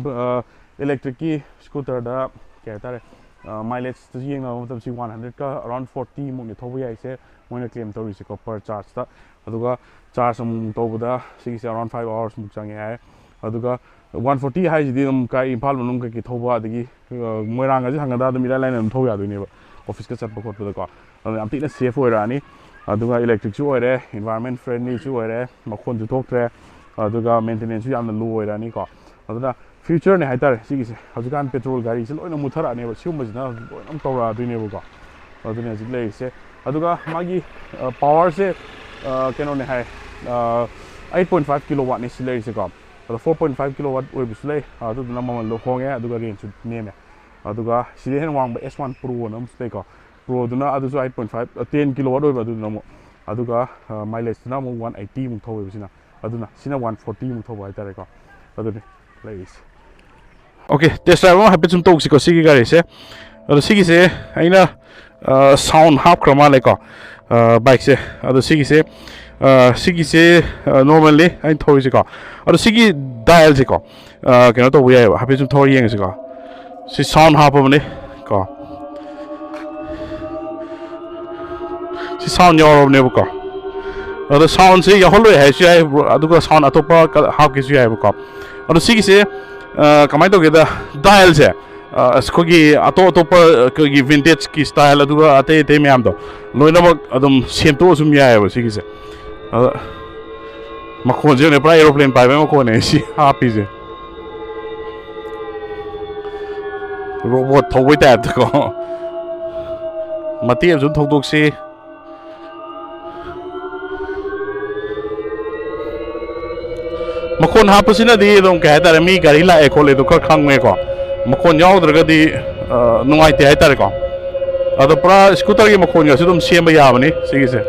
ꯏꯂꯦꯛꯇ꯭ꯔꯤꯛꯀꯤ ꯁ꯭ꯀꯨꯇꯔꯗ ꯀꯩ ꯍꯥꯏꯇꯥꯔꯦ, ꯃꯥꯏꯂꯦꯖꯇꯁꯨ ꯌꯦꯡꯅꯕ ꯃꯇꯝꯁꯤ ꯋꯥꯟ ꯍꯟꯗ꯭ꯔꯦꯗꯀ ꯑꯔꯥꯎꯟ ꯐꯣꯔꯇꯤ ꯃꯨꯛꯅꯤ ꯊꯧꯕ ꯌꯥꯏꯁꯦ ꯃꯣꯏꯅ ꯀ꯭ꯂꯦꯝ ꯇꯧꯔꯤꯁꯦꯀꯣ ꯄꯔ ꯆꯥꯔꯖꯇ꯫ ꯑꯗꯨꯒ ꯆꯥꯔꯖ ꯑꯃꯨꯛ ꯇꯧꯕꯗ ꯁꯤꯒꯤꯁꯦ ꯑꯔꯥꯎꯟ ꯐꯥꯏꯚ ꯑꯋꯥꯔꯁꯃꯨꯛ ꯆꯪꯉꯦ ꯍꯥꯏ꯫ ꯑꯗꯨꯒ ꯋꯥꯟ ꯐꯣꯔꯇꯤ ꯍꯥꯏꯁꯤꯗꯤ ꯑꯗꯨꯝ ꯀꯥꯏ ꯏꯝꯐꯥꯜ ꯃꯅꯨꯡ ꯀꯩꯀꯩ ꯊꯧꯕ ꯑꯗꯒꯤ ꯑ, ꯃꯣꯏꯔꯥꯡꯒꯁꯦ ꯍꯪꯒꯗ ꯑꯗꯨꯝ ꯏꯔꯥꯏ ꯂꯥꯏꯅ ꯑꯗꯨꯝ ꯊꯧ ꯌꯥꯗꯣꯏꯅꯦꯕ ꯑꯣꯐꯤꯁꯀ ꯆꯠꯄ ꯈꯣꯠꯄꯗꯀꯣ꯫ ꯑꯗꯨꯅ ꯌꯥꯝ ꯊꯤꯅ ꯁꯦꯐ ꯑꯣꯏꯔꯛꯑꯅꯤ꯫ ꯑꯗꯨꯒ ꯏꯂꯦꯛꯇ꯭ꯔꯤꯛꯁꯨ ꯑꯣꯏꯔꯦ, ꯏꯟꯚꯥꯏꯔꯟꯃꯦꯟ ꯐ꯭ꯔꯦꯟꯂꯤꯁꯨ ꯑꯣꯏꯔꯦ, ꯃꯈꯣꯟꯁꯨ ꯊꯣꯛꯇ꯭ꯔꯦ, ꯑꯗꯨꯒ ꯃꯦꯟꯇꯦꯅꯦꯟꯁꯁꯨ ꯌꯥꯝꯅ ꯂꯣ ꯑꯣꯏꯔꯛꯑꯅꯤꯀꯣ꯫ ꯑꯗꯨꯅ ꯐ꯭ꯌꯨꯆꯔꯅꯦ ꯍꯥꯏꯇꯥꯔꯦ ꯁꯤꯒꯤꯁꯦ꯫ ꯍꯧꯖꯤꯛꯀꯥꯟ ꯄꯦꯇ꯭ꯔꯣꯜ ꯒꯥꯔꯤꯁꯦ ꯂꯣꯏꯅ ꯃꯨꯠꯊꯔꯛꯑꯅꯦꯕ, ꯁꯤꯒꯨꯝꯕꯁꯤꯅ ꯂꯣꯏꯅ ꯇꯧꯔꯛꯑꯗꯣꯏꯅꯦꯕꯀꯣ꯫ ꯑꯗꯨꯅꯦ ꯍꯧꯖꯤꯛ ꯂꯩꯔꯤꯁꯦ꯫ ꯑꯗꯨꯒ ꯃꯥꯒꯤ ꯄꯥꯋꯔꯁꯦ ꯀꯩꯅꯣꯅꯦ ꯍꯥꯏ, ꯑꯩꯠ ꯄꯣꯏꯟ ꯐꯥꯏꯚ ꯀꯤꯂꯣ ꯋꯥꯠꯅꯤ ꯁꯤ ꯂꯩꯔꯤꯁꯦꯀꯣ꯫ ꯑꯗꯣ ꯐꯣꯔ ꯄꯣꯏꯟ ꯐꯥꯏꯚ ꯀꯤꯂꯣ ꯋꯥꯠ ꯑꯣꯏꯕꯁꯨ ꯂꯩ, ꯑꯗꯨꯗꯨꯅ ꯃꯃꯜꯗꯣ ꯍꯣꯡꯉꯦ ꯑꯗꯨꯒ ꯔꯦꯟꯖꯁꯨ ꯅꯦꯝꯃꯦ꯫ ꯑꯗꯨꯒ ꯁꯤꯗꯩ ꯍꯦꯟꯅ ꯋꯥꯡꯕ ꯑꯦꯁ ꯋꯥꯟ ꯄ꯭ꯔꯣꯅ ꯑꯃꯁꯨ ꯂꯩꯀꯣ꯫ ꯄ꯭ꯔꯣꯗꯨꯅ ꯑꯗꯨꯁꯨ eight point five, ten kilo watt ꯑꯣꯏꯕ ꯑꯗꯨꯗꯨꯅ ꯑꯃꯨꯛ꯫ ꯑꯗꯨꯒ ꯃꯥꯏꯂꯦꯖꯇꯨꯅ ꯑꯃꯨꯛ ꯋꯥꯟ ꯑꯩꯠꯇꯤ ꯃꯨꯛ ꯊꯧꯋꯦꯕ ꯁꯤꯅ꯫ ꯑꯗꯨꯅ ꯁꯤꯅ ꯋꯥꯟ ꯐꯣꯔꯇꯤ ꯃꯨꯛ ꯊꯧꯕ ꯍꯥꯏꯇꯥꯔꯦꯀꯣ꯫ ꯑꯗꯨꯅꯤ ꯂꯩꯔꯤꯁꯦ꯫ ꯑꯣꯀꯦ, ꯇꯦꯁ ꯗ꯭ꯔꯥꯏꯚ ꯑꯃ ꯍꯥꯏꯐꯦꯠ ꯁꯨꯝ ꯇꯧꯁꯤꯀꯣ ꯁꯤꯒꯤ ꯒꯥꯔꯤꯁꯦ꯫ ꯑꯗꯣ ꯁꯤꯒꯤꯁꯦ ꯑꯩꯅ ꯁꯥꯎꯟ ꯍꯥꯞꯈ꯭ꯔ ꯃꯥꯜꯂꯦꯀꯣ ꯕꯥꯏꯛꯁꯦ꯫ ꯑꯗꯣ ꯁꯤꯒꯤꯁꯦ ꯑ, ꯁꯤꯒꯤꯁꯦ ꯅꯣꯔꯃꯦꯜꯂꯤ ꯑꯩꯅ ꯊꯧꯔꯤꯁꯦꯀꯣ꯫ ꯑꯗꯣ ꯁꯤꯒꯤ ꯗꯥꯏꯜꯁꯦꯀꯣ ꯀꯩꯅꯣ ꯇꯧꯕ ꯌꯥꯏꯑꯕ, ꯍꯥꯏꯐꯦꯠ ꯁꯨꯝ ꯊꯧꯔ ꯌꯦꯡꯉꯁꯤꯀꯣ꯫ ꯁꯤ ꯁꯥꯎꯟ ꯍꯥꯞꯄꯕꯅꯤ ꯀꯣ꯫ ꯁꯤ ꯁꯥꯎꯟ ꯌꯥꯎꯔꯕꯅꯦꯕꯀꯣ꯫ ꯑꯗꯣ ꯁꯥꯎꯟꯁꯦ ꯌꯥꯎꯍꯜꯂꯣꯏ ꯍꯥꯏꯁꯨ ꯌꯥꯏ, ꯑꯗꯨꯒ ꯁꯥꯎꯟ ꯑꯇꯣꯞꯄ ꯀ-, ꯍꯥꯞꯀꯦꯁꯨ ꯌꯥꯏꯕꯀꯣ꯫ ꯑꯗꯣ ꯁꯤꯒꯤꯁꯦ, ꯑ, ꯀꯃꯥꯏꯅ ꯇꯧꯒꯦꯗ, ꯗꯥꯏꯜꯁꯦ, ꯑ, ꯑꯁ, ꯑꯩꯈꯣꯏꯒꯤ ꯑꯇꯣꯞ ꯑꯇꯣꯞꯄ ꯑꯩꯈꯣꯏꯒꯤ ꯚꯤꯟꯇꯦꯖꯀꯤ ꯁ꯭ꯇꯥꯏꯜ, ꯑꯗꯨꯒ ꯑꯇꯩ ꯑꯇꯩ ꯃꯌꯥꯝꯗꯣ ꯂꯣꯏꯅꯃꯛ ꯑꯗꯨꯝ ꯁꯦꯝꯗꯣꯛꯑ ꯁꯨꯝ ꯌꯥꯏꯑꯕ ꯁꯤꯒꯤꯁꯦ꯫ ꯑꯗ ꯃꯈꯣꯟꯁꯦ ꯌꯦꯡꯉꯨꯅꯦ, ꯄꯨꯔꯥ aeroplane ꯄꯥꯏꯕꯩ ꯃꯈꯣꯟꯅꯦ ꯁꯤ ꯍꯥꯞꯄꯤꯁꯦ꯫ ꯔꯣꯕꯣꯠ ꯊꯧꯕꯩ ꯇꯥꯏꯞꯇꯀꯣ꯫ ꯃꯇꯦꯛ ꯑꯃ ꯁꯨꯝ ꯊꯧꯗꯣꯛꯁꯤ꯫ ꯃꯈꯣꯟ ꯍꯥꯞꯄꯁꯤꯅꯗꯤ ꯑꯗꯨꯝ, ꯀꯩ ꯍꯥꯏꯇꯥꯔꯦ, ꯃꯤ ꯒꯥꯔꯤ ꯂꯥꯛꯑꯦ ꯈꯣꯠꯂꯦ ꯑꯗꯨ ꯈꯔ ꯈꯪꯉꯦꯀꯣ꯫ ꯃꯈꯣꯟ ꯌꯥꯎꯗ꯭ꯔꯒꯗꯤ, ꯑ, ꯅꯨꯡꯉꯥꯏꯇꯦ ꯍꯥꯏꯇꯥꯔꯦꯀꯣ꯫ ꯑꯗꯣ ꯄꯨꯔꯥ ꯁ꯭ꯀꯨꯇꯔꯒꯤ ꯃꯈꯣꯟꯒꯁꯨ ꯑꯗꯨꯝ ꯁꯦꯝꯕ ꯌꯥꯕꯅꯤ ꯁꯤꯒꯤꯁꯦ꯫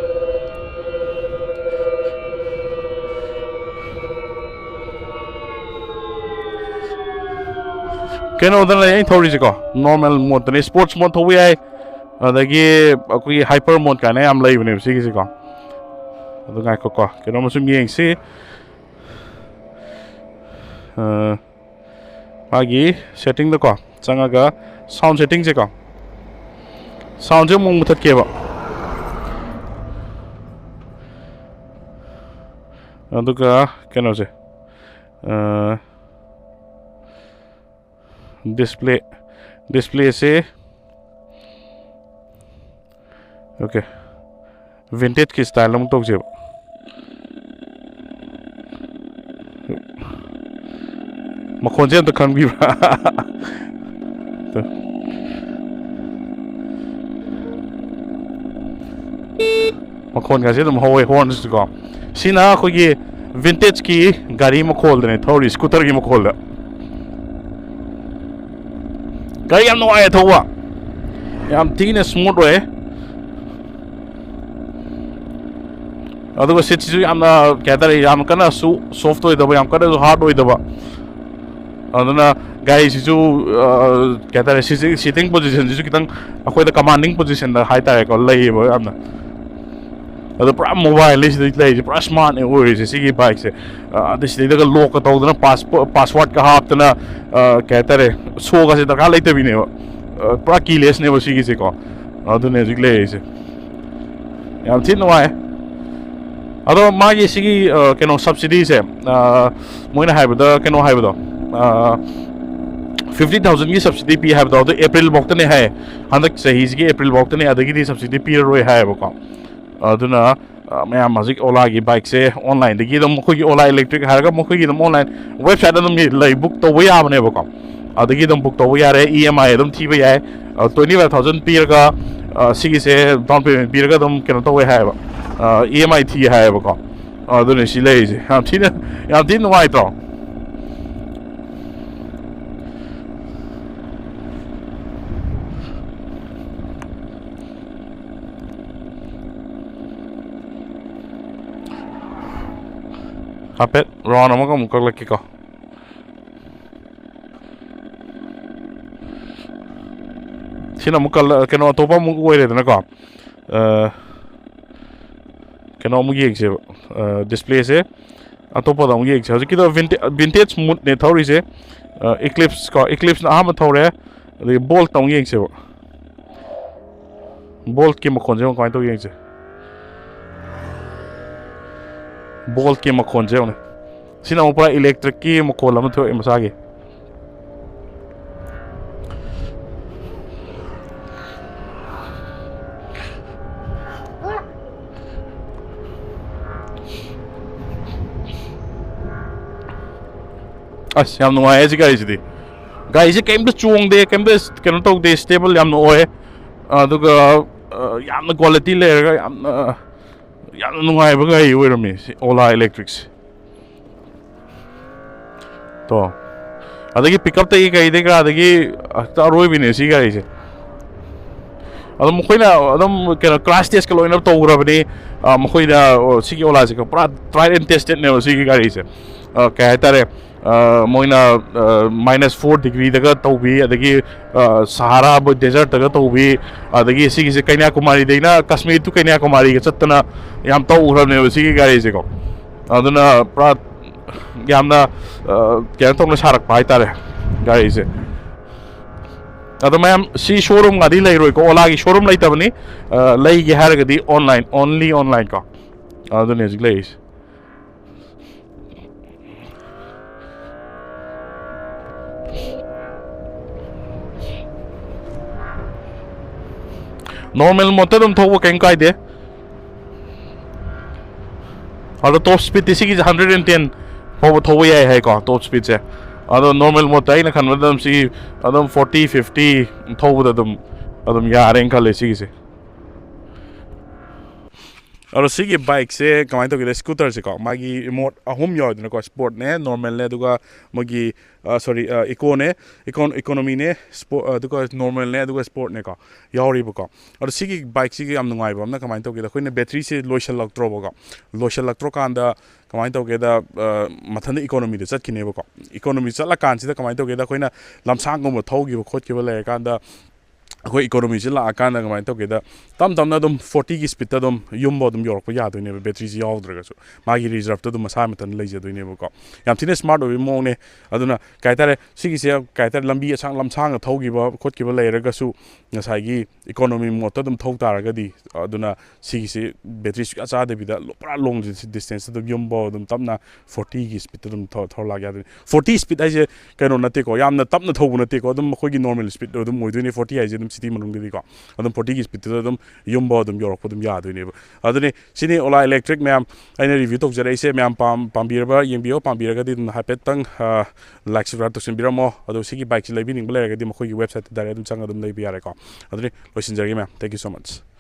ꯀꯩꯅꯣꯗꯅꯦ ꯑꯩꯅ ꯊꯧꯔꯤꯁꯦꯀꯣ, ꯅꯣꯔꯃꯦꯜ ꯃꯣꯠꯇꯅꯦ, ꯁ꯭ꯄꯣꯔꯠꯁ ꯃꯣꯠ ꯊꯧꯕ ꯌꯥꯏ, ꯑꯗꯒꯤ ꯑꯩꯈꯣꯏꯒꯤ ꯍꯥꯏꯄꯔ ꯃꯣꯠ ꯀꯥꯏꯅ ꯌꯥꯝ ꯂꯩꯕꯅꯦꯕ ꯁꯤꯒꯤꯁꯦꯀꯣ꯫ ꯑꯗꯨ ꯉꯥꯏꯈꯣꯀꯣ, ꯀꯩꯅꯣꯝꯃ ꯁꯨꯝ ꯌꯦꯡꯁꯤ꯫ ꯑ, ꯃꯥꯒꯤ ꯁꯦꯠꯇꯤꯡꯗꯀꯣ ꯆꯪꯉꯒ ꯁꯥꯎꯟ ꯁꯦꯠꯇꯤꯡꯁꯦꯀꯣ, ꯁꯥꯎꯟꯁꯦ ꯑꯃꯨꯛ ꯃꯨꯊꯠꯀꯦꯕ꯫ ꯑꯗꯨꯒ ꯀꯩꯅꯣꯁꯦ, ꯑ, ꯗꯤꯁꯄ꯭ꯂꯦ, ꯗꯤꯁꯄ꯭ꯂꯦꯁꯦ, ꯑꯣꯀꯦ, ꯚꯤꯟꯇꯦꯖꯀꯤ ꯁ꯭ꯇꯥꯏꯜ ꯑꯃꯨꯛ ꯇꯧꯁꯦꯕ꯫ ꯃꯈꯣꯟꯁꯦ ꯑꯝꯇ ꯈꯪꯕꯤꯕ꯭ꯔꯥ? ꯃꯈꯣꯟꯒꯁꯦ ꯑꯗꯨꯝ ꯍꯧꯋꯦ, ꯍꯣꯔꯟꯁꯤꯀꯣ꯫ ꯁꯤꯅ ꯑꯩꯈꯣꯏꯒꯤ ꯚꯤꯟꯇꯦꯖꯀꯤ ꯒꯥꯔꯤ ꯃꯈꯣꯜꯗꯅꯦ ꯊꯧꯔꯤ, ꯁ꯭ꯀꯨꯇꯔꯒꯤ ꯃꯈꯣꯜꯗ꯫ ꯒꯥꯔꯤ ꯌꯥꯝ ꯅꯨꯡꯉꯥꯏꯌꯦ ꯊꯧꯕ, ꯌꯥꯝ ꯊꯤꯅ ꯁ꯭ꯃꯨꯠ ꯑꯣꯏꯌꯦ꯫ ꯑꯗꯨꯒ ꯁꯤꯠꯁꯤꯁꯨ ꯌꯥꯝꯅ, ꯀꯩ ꯍꯥꯏꯇꯥꯔꯦ, ꯌꯥꯝ ꯀꯟꯅꯁꯨ ꯁꯣꯐ ꯑꯣꯏꯗꯕ, ꯌꯥꯝ ꯀꯟꯅꯁꯨ ꯍꯥꯔꯗ ꯑꯣꯏꯗꯕ꯫ ꯑꯗꯨꯅ ꯒꯥꯔꯤꯁꯤꯁꯨ, ꯑ, ꯀꯩ ꯍꯥꯏꯇꯥꯔꯦ, ꯁꯤꯇꯤꯡ ꯄꯣꯖꯤꯁꯟꯁꯤꯁꯨ ꯈꯤꯇꯪ ꯑꯩꯈꯣꯏꯗ ꯀꯃꯥꯟꯗꯤꯡ ꯄꯣꯖꯤꯁꯟꯗ ꯍꯥꯏꯇꯥꯔꯦꯀꯣ, ꯂꯩꯌꯦꯕ ꯌꯥꯝꯅ꯫ ꯑꯗꯣ ꯄꯨꯔꯥ ꯃꯣꯕꯥꯏꯜꯅꯤ ꯁꯤꯗ ꯂꯩꯔꯤꯁꯦ, ꯄꯨꯔꯥ ꯁ꯭ꯃꯥꯔꯠꯅꯦ ꯑꯣꯏꯔꯤꯁꯦ ꯁꯤꯒꯤ ꯕꯥꯏꯛꯁꯦ꯫ ꯑꯗꯩ ꯁꯤꯗꯩꯗꯒ ꯂꯣꯛꯀ ꯇꯧꯗꯅ, ꯄꯥꯁꯋꯥꯔꯗꯀ ꯍꯥꯞꯇꯅ, ꯀꯩ ꯍꯥꯏꯇꯥꯔꯦ, ꯁꯣꯒꯁꯦ ꯗꯔꯀꯥꯔ ꯂꯩꯇꯕꯤꯅꯦꯕ꯫ ꯄꯨꯔꯥ ꯀꯤꯂꯦꯁꯅꯦꯕ ꯁꯤꯒꯤꯁꯦꯀꯣ꯫ ꯑꯗꯨꯅꯦ ꯍꯧꯖꯤꯛ ꯂꯩꯔꯤꯁꯦ꯫ ꯌꯥꯝ ꯊꯤꯅ ꯅꯨꯡꯉꯥꯏ꯫ ꯑꯗꯣ ꯃꯥꯒꯤ ꯁꯤꯒꯤ ꯀꯩꯅꯣ, ꯁꯕꯁꯤꯗꯤꯁꯦ, ꯃꯣꯏꯅ ꯍꯥꯏꯕꯗ, ꯀꯩꯅꯣ ꯍꯥꯏꯕꯗꯣ, ꯐꯤꯐꯇꯤ ꯊꯥꯎꯖꯟꯒꯤ ꯁꯕꯁꯤꯗꯤ ꯄꯤ ꯍꯥꯏꯕꯗꯣ, ꯑꯗꯨ ꯑꯦꯄ꯭ꯔꯤꯜ ꯐꯥꯎꯇꯅꯦ ꯍꯥꯏ꯫ ꯍꯟꯗꯛ ꯆꯍꯤꯁꯤꯒꯤ ꯑꯦꯄ꯭ꯔꯤꯜ ꯐꯥꯎꯇꯅꯦ, ꯑꯗꯒꯤꯗꯤ ꯁꯕꯁꯤꯗꯤ ꯄꯤꯔꯔꯣꯏ ꯍꯥꯏꯌꯦꯕꯀꯣ꯫ ꯑꯗꯨꯅ ꯃꯌꯥꯝ ꯍꯧꯖꯤꯛ ꯑꯣꯂꯥꯒꯤ ꯕꯥꯏꯛꯁꯦ ꯑꯣꯟꯂꯥꯏꯟꯗꯒꯤ ꯑꯗꯨꯝ, ꯑꯩꯈꯣꯏꯒꯤ ꯑꯣꯂꯥ ꯏꯂꯦꯛꯇ꯭ꯔꯤꯛ ꯍꯥꯏꯔꯒ ꯃꯈꯣꯏꯒꯤ ꯑꯗꯨꯝ ꯑꯣꯟꯂꯥꯏꯟ ꯋꯦꯕꯁꯥꯏꯠ ꯑꯗꯨꯝ ꯂꯩ, ꯕꯨꯛ ꯇꯧꯕ ꯌꯥꯕꯅꯦꯕꯀꯣ꯫ ꯑꯗꯒꯤ ꯑꯗꯨꯝ ꯕꯨꯛ ꯇꯧꯕ ꯌꯥꯔꯦ, ꯏ ꯑꯦꯝ ꯑꯥꯏ ꯑꯗꯨꯝ ꯊꯤꯕ ꯌꯥꯏ꯫ ꯇ꯭ꯋꯦꯟꯇꯤ ꯐꯥꯏꯚ ꯊꯥꯎꯖꯟ ꯄꯤꯔꯒ, ꯁꯤꯒꯤꯁꯦ ꯗꯥꯎꯟ ꯄꯦꯃꯦꯟ ꯄꯤꯔꯒ ꯑꯗꯨꯝ ꯀꯩꯅꯣ ꯇꯧꯋꯦ ꯍꯥꯏꯌꯦꯕ, ꯏ ꯑꯦꯝ ꯑꯥꯏ ꯊꯤ ꯍꯥꯏꯌꯦꯕꯀꯣ꯫ ꯑꯗꯨꯅꯦ ꯁꯤ ꯂꯩꯔꯤꯁꯦ꯫ ꯌꯥꯝ ꯊꯤꯅ, ꯌꯥꯝ ꯊꯤꯅ ꯅꯨꯡꯉꯥꯏꯇ꯭ꯔꯣ? ꯍꯥꯏꯐꯦꯠ ꯔꯥꯎꯟ ꯑꯃꯒ ꯑꯃꯨꯛ ꯀꯛꯂꯛꯀꯦꯀꯣ꯫ ꯁꯤꯅ ꯑꯃꯨꯛ ꯀꯂꯔ, ꯀꯩꯅꯣ, ꯑꯇꯣꯞꯄ ꯑꯃꯨꯛ ꯑꯣꯏꯔꯦꯗꯅꯀꯣ꯫ ꯑ, ꯀꯩꯅꯣ ꯑꯃꯨꯛ ꯌꯦꯡꯁꯦꯕ, ꯗꯤꯁꯄ꯭ꯂꯦꯁꯦ ꯑꯇꯣꯞꯄꯗ ꯑꯃꯨꯛ ꯌꯦꯡꯁꯦ꯫ ꯍꯧꯖꯤꯛꯀꯤꯗꯣ ꯚꯤꯟꯇꯦꯖ ꯃꯨꯠꯅꯦ ꯊꯧꯔꯤꯁꯦ꯫ ꯏꯀ꯭ꯂꯤꯞꯁ ꯀꯣ, ꯏꯀ꯭ꯂꯤꯞꯁꯅ ꯑꯍꯥꯟꯕ ꯊꯧꯔꯦ꯫ ꯑꯗꯒꯤ ꯕꯣꯜꯠꯇ ꯑꯃꯨꯛ ꯌꯦꯡꯁꯦꯕ꯫ ꯕꯣꯜꯠꯀꯤ ꯃꯈꯣꯟꯁꯦ ꯑꯃꯨꯛ ꯀꯃꯥꯏꯅ ꯇꯧꯒꯦ ꯌꯦꯡꯁꯦ꯫ ꯕꯣꯜꯠꯀꯤ ꯃꯈꯣꯟꯁꯦ ꯌꯦꯡꯉꯨꯅꯦ꯫ ꯁꯤꯅ ꯑꯃꯨꯛ ꯄꯨꯔꯥ ꯏꯂꯦꯛꯇ꯭ꯔꯤꯛꯀꯤ ꯃꯈꯣꯜ ꯑꯃ ꯊꯣꯛꯑꯦ ꯃꯁꯥꯒꯤ꯫ ꯑꯁ, ꯌꯥꯝ ꯅꯨꯡꯉꯥꯏꯌꯦ ꯁꯤ ꯒꯥꯔꯤꯁꯤꯗꯤ꯫ ꯒꯥꯔꯤꯁꯦ ꯀꯩꯝꯇ ꯆꯣꯡꯗꯦ, ꯀꯩꯝꯇ ꯀꯩꯅꯣ ꯇꯧꯗꯦ, ꯁ꯭ꯇꯦꯕꯜ ꯌꯥꯝꯅ ꯑꯣꯏ꯫ ꯑꯗꯨꯒ, ꯑ, ꯌꯥꯝꯅ ꯀ꯭ꯋꯥꯂꯤꯇꯤ ꯂꯩꯔꯒ ꯌꯥꯝꯅ, ꯌꯥꯝꯅ ꯅꯨꯡꯉꯥꯏꯕ ꯒꯥꯔꯤ ꯑꯣꯏꯔꯝꯃꯦ ꯁꯤ ꯑꯣꯂꯥ ꯏꯂꯦꯛꯇ꯭ꯔꯤꯛꯁꯦ꯫ ꯇꯣ꯫ ꯑꯗꯒꯤ ꯄꯤꯛꯀꯞꯇꯒꯤ ꯀꯩꯗꯒꯤ ꯀꯔꯥꯗꯒꯤ ꯍꯦꯛꯇ ꯑꯔꯣꯏꯕꯤꯅꯦ ꯁꯤ ꯒꯥꯔꯤꯁꯦ꯫ ꯑꯗꯨꯝ ꯃꯈꯣꯏꯅ ꯑꯗꯨꯝ ꯀꯩꯅꯣ, ꯀ꯭ꯔꯥꯁ ꯇꯦꯁꯀ ꯂꯣꯏꯅ ꯇꯧꯈ꯭ꯔꯕꯅꯤ꯫ ꯑ, ꯃꯈꯣꯏꯅ, ꯑꯣ, ꯁꯤꯒꯤ ꯑꯣꯂꯥꯁꯦ ꯄꯨꯔꯥ tried and testedꯅꯦꯕ ꯁꯤꯒꯤ ꯒꯥꯔꯤꯁꯦ꯫ ꯑ, ꯀꯩ ꯍꯥꯏꯇꯥꯔꯦ, ꯃꯣꯏꯅ ꯃꯥꯏꯅꯁ ꯐꯣꯔ ꯗꯤꯒ꯭ꯔꯤꯗꯒ ꯇꯧꯕꯤ, ꯑꯗꯒꯤ ꯁꯍꯥꯔꯥ ꯗꯦꯖꯔꯠꯇꯒ ꯇꯧꯕꯤ, ꯑꯗꯒꯤ ꯁꯤꯒꯤꯁꯦ ꯀꯩꯅ꯭ꯌꯥꯀꯨꯃꯥꯔꯤꯗꯩꯅ ꯀꯥꯁꯃꯤꯔ ꯇꯨ ꯀꯩꯅ꯭ꯌꯥꯀꯨꯃꯥꯔꯤꯒ ꯆꯠꯇꯅ ꯌꯥꯝ ꯇꯧꯈ꯭ꯔꯕꯅꯦꯕ ꯁꯤꯒꯤ ꯒꯥꯔꯤꯁꯦꯀꯣ꯫ ꯑꯗꯨꯅ ꯄꯨꯔꯥ ꯌꯥꯝꯅ ꯀꯩꯅꯣ ꯇꯧꯅ ꯁꯥꯔꯛꯄ ꯍꯥꯏꯇꯥꯔꯦ ꯒꯥꯔꯤꯁꯦ꯫ ꯑꯗꯣ ꯃꯌꯥꯝ, ꯁꯤ ꯁꯣꯔꯨꯝꯒꯗꯤ ꯂꯩꯔꯣꯏꯀꯣ, ꯑꯣꯂꯥꯒꯤ ꯁꯣꯔꯨꯝ ꯂꯩꯇꯕꯅꯤ꯫ ꯂꯩꯒꯦ ꯍꯥꯏꯔꯒꯗꯤ ꯑꯣꯟꯂꯥꯏꯟ, only online ꯀꯣ꯫ ꯑꯗꯨꯅꯦ ꯍꯧꯖꯤꯛ ꯂꯩꯔꯤꯁꯦ꯫ ꯅꯣꯔꯃꯦꯜ ꯃꯣꯠꯇ ꯑꯗꯨꯝ ꯊꯧꯕ ꯀꯩꯝ ꯀꯥꯏꯗꯦ꯫ ꯑꯗꯣ ꯇꯣꯞ ꯁ꯭ꯄꯤꯠꯇꯤ ꯁꯤꯒꯤꯁꯦ ꯍꯟꯗ꯭ꯔꯦꯠ ꯑꯦꯟ ꯇꯦꯟ ꯐꯥꯎꯕ ꯊꯧꯕ ꯌꯥꯏ ꯍꯥꯏꯀꯣ, ꯇꯣꯞ ꯁ꯭ꯄꯤꯠꯁꯦ꯫ ꯑꯗꯣ ꯅꯣꯔꯃꯦꯜ ꯃꯣꯠꯇ ꯑꯩꯅ ꯈꯟꯕꯗ ꯑꯗꯨꯝ ꯁꯤ ꯑꯗꯨꯝ ꯐꯣꯔꯇꯤ, ꯐꯤꯐꯇꯤ ꯊꯧꯕꯗ ꯑꯗꯨꯝ ꯑꯗꯨꯝ ꯌꯥꯔꯦꯅ ꯈꯜꯂꯦ ꯁꯤꯒꯤꯁꯦ꯫ ꯑꯗꯣ ꯁꯤꯒꯤ ꯕꯥꯏꯛꯁꯦ ꯀꯃꯥꯏꯅ ꯇꯧꯒꯦꯗ, ꯁ꯭ꯀꯨꯇꯔꯁꯦꯀꯣ, ꯃꯥꯒꯤ ꯃꯣꯠ ꯑꯍꯨꯝ ꯌꯥꯎꯋꯦꯗꯅꯀꯣ, ꯁ꯭ꯄꯣꯔꯠꯅꯦ, ꯅꯣꯔꯃꯦꯜꯅꯦ, ꯑꯗꯨꯒ ꯃꯣꯏꯒꯤ ꯁꯣꯔꯤ, ꯏꯀꯣꯅꯦ, ꯏꯀꯣꯅꯣꯃꯤꯅꯦ, ꯑꯗꯨꯒ ꯅꯣꯔꯃꯦꯜꯅꯦ, ꯑꯗꯨꯒ ꯁ꯭ꯄꯣꯔꯠꯅꯦꯀꯣ, ꯌꯥꯎꯔꯤꯕꯀꯣ꯫ ꯑꯗꯣ ꯁꯤꯒꯤ ꯕꯥꯏꯛꯁꯤꯒꯤ ꯌꯥꯝ ꯅꯨꯡꯉꯥꯏꯕ ꯑꯃꯅ ꯀꯃꯥꯏꯅ ꯇꯧꯒꯦꯗ, ꯑꯩꯈꯣꯏꯅ ꯕꯦꯇ꯭ꯔꯤꯁꯦ ꯂꯣꯏꯁꯤꯜꯂꯛꯇ꯭ꯔꯣꯕꯀꯣ, ꯂꯣꯏꯁꯤꯜꯂꯛꯇ꯭ꯔꯀꯥꯟꯗ ꯀꯃꯥꯏꯅ ꯇꯧꯒꯦꯗ, ꯃꯊꯟꯇ ꯏꯀꯣꯅꯣꯃꯤꯗ ꯆꯠꯈꯤꯅꯦꯕꯀꯣ꯫ ꯏꯀꯣꯅꯣꯃꯤ ꯆꯠꯂꯀꯥꯟꯁꯤꯗ ꯀꯃꯥꯏꯅ ꯇꯧꯒꯦꯗ, ꯑꯩꯈꯣꯏꯅ ꯂꯝꯁꯥꯡꯒꯨꯝꯕ ꯊꯧꯈꯤꯕ ꯈꯣꯠꯈꯤꯕ ꯂꯩꯔꯀꯥꯟꯗ ꯑꯩꯈꯣꯏ ꯏꯀꯣꯅꯣꯃꯤꯁꯤ ꯂꯥꯛꯑꯀꯥꯟꯗ ꯀꯃꯥꯏꯅ ꯇꯧꯒꯦꯗ, ꯇꯞ ꯇꯞꯅ ꯑꯗꯨꯝ ꯐꯣꯔꯇꯤꯒꯤ ꯁ꯭ꯄꯤꯠꯇ ꯑꯗꯨꯝ ꯌꯨꯝꯐꯥꯎ ꯑꯗꯨꯝ ꯌꯧꯔꯛꯄ ꯌꯥꯗꯣꯏꯅꯦꯕ, ꯕꯦꯇ꯭ꯔꯤꯁꯤ ꯌꯥꯎꯗ꯭ꯔꯒꯁꯨ꯫ ꯃꯥꯒꯤ ꯔꯤꯖꯔꯞꯇꯣ ꯑꯗꯨꯝ ꯃꯁꯥ ꯃꯊꯟꯇ ꯂꯩꯖꯗꯣꯏꯅꯦꯕꯀꯣ꯫ ꯌꯥꯝ ꯊꯤꯅ ꯁ꯭ꯃꯥꯔꯠ ꯑꯣꯏꯕ ꯃꯑꯣꯡꯅꯦ꯫ ꯑꯗꯨꯅ ꯀꯩ ꯍꯥꯏꯇꯥꯔꯦ, ꯁꯤꯒꯤꯁꯦ ꯀꯩ ꯍꯥꯏꯇꯥꯔꯦ, ꯂꯝꯕꯤ ꯑꯁꯥꯡ ꯂꯝꯁꯥꯡꯅ ꯊꯧꯈꯤꯕ ꯈꯣꯠꯈꯤꯕ ꯂꯩꯔꯒꯁꯨ ꯉꯁꯥꯏꯒꯤ ꯏꯀꯣꯅꯣꯃꯤ ꯃꯣꯠꯇ ꯑꯗꯨꯝ ꯊꯧ ꯇꯥꯔꯒꯗꯤ, ꯑꯗꯨꯅ ꯁꯤꯒꯤꯁꯤ ꯕꯦꯇ꯭ꯔꯤ ꯁꯨꯡꯌꯥ ꯆꯥꯗꯕꯤꯗ ꯂꯣ-, ꯄꯨꯔꯥ ꯂꯣꯡ ꯗꯤꯁꯇꯦꯟꯁꯇ ꯑꯗꯨꯝ ꯌꯨꯝꯐꯥꯎ ꯑꯗꯨꯝ ꯇꯞꯅ ꯐꯣꯔꯇꯤꯒꯤ ꯁ꯭ꯄꯤꯠꯇ ꯑꯗꯨꯝ ꯊꯧ-, ꯊꯧꯔ ꯂꯥꯛ ꯌꯥꯗꯣꯏꯅꯤ꯫ ꯐꯣꯔꯇꯤ ꯁ꯭ꯄꯤꯠ ꯍꯥꯏꯁꯦ ꯀꯩꯅꯣ ꯅꯠꯇꯦꯀꯣ, ꯌꯥꯝꯅ ꯇꯞꯅ ꯊꯧꯕ ꯅꯠꯇꯦꯀꯣ, ꯑꯗꯨꯝ ꯑꯩꯈꯣꯏꯒꯤ ꯅꯣꯔꯃꯦꯜ ꯁ꯭ꯄꯤꯠ ꯑꯗꯨꯝ ꯑꯣꯏꯗꯣꯏꯅꯤ, ꯐꯣꯔꯇꯤ ꯍꯥꯏꯁꯦ ꯑꯗꯨꯝ ꯁꯤꯇꯤ ꯃꯅꯨꯡꯗꯗꯤꯀꯣ꯫ ꯑꯗꯨꯝ ꯐꯣꯔꯇꯤꯒꯤ ꯁ꯭ꯄꯤꯠꯇꯨꯗ ꯑꯗꯨꯝ ꯌꯨꯝꯐꯥꯎ ꯑꯗꯨꯝ ꯌꯧꯔꯛꯄ ꯑꯗꯨꯝ ꯌꯥꯗꯣꯏꯅꯦꯕ꯫ ꯑꯗꯨꯅꯤ, ꯁꯤꯅꯤ ꯑꯣꯂꯥ ꯏꯂꯦꯛꯇ꯭ꯔꯤꯛ ꯃꯌꯥꯝ ꯑꯩꯅ ꯔꯤꯚ꯭ꯌꯨ ꯇꯧꯖꯔꯛꯏꯁꯦ꯫ ꯃꯌꯥꯝ ꯄꯥꯝ-, ꯄꯥꯝꯕꯤꯔꯕ, ꯌꯦꯡꯕꯤꯌꯣ, ꯄꯥꯝꯕꯤꯔꯒꯗꯤ ꯑꯗꯨꯝ ꯍꯥꯏꯐꯦꯠꯇꯪ, ꯑ, ꯂꯥꯏꯛ, ꯁꯕꯁꯀ꯭ꯔꯥꯏꯕ ꯇꯧꯁꯤꯟꯕꯤꯔꯝꯃꯣ꯫ ꯑꯗꯣ ꯁꯤꯒꯤ ꯕꯥꯏꯛꯁꯤ ꯂꯩꯕꯤꯅꯤꯡꯕ ꯂꯩꯔꯒꯗꯤ ꯃꯈꯣꯏꯒꯤ ꯋꯦꯕꯁꯥꯏꯠꯇ ꯗꯥꯏꯔꯦꯛ ꯑꯗꯨꯝ ꯆꯪꯉ ꯑꯗꯨꯝ ꯂꯩꯕ ꯌꯥꯔꯦꯀꯣ꯫ ꯑꯗꯨꯅꯤ, ꯂꯣꯏꯁꯤꯟꯖꯔꯒꯦ ꯃꯌꯥꯝ꯫ Thank you so much꯫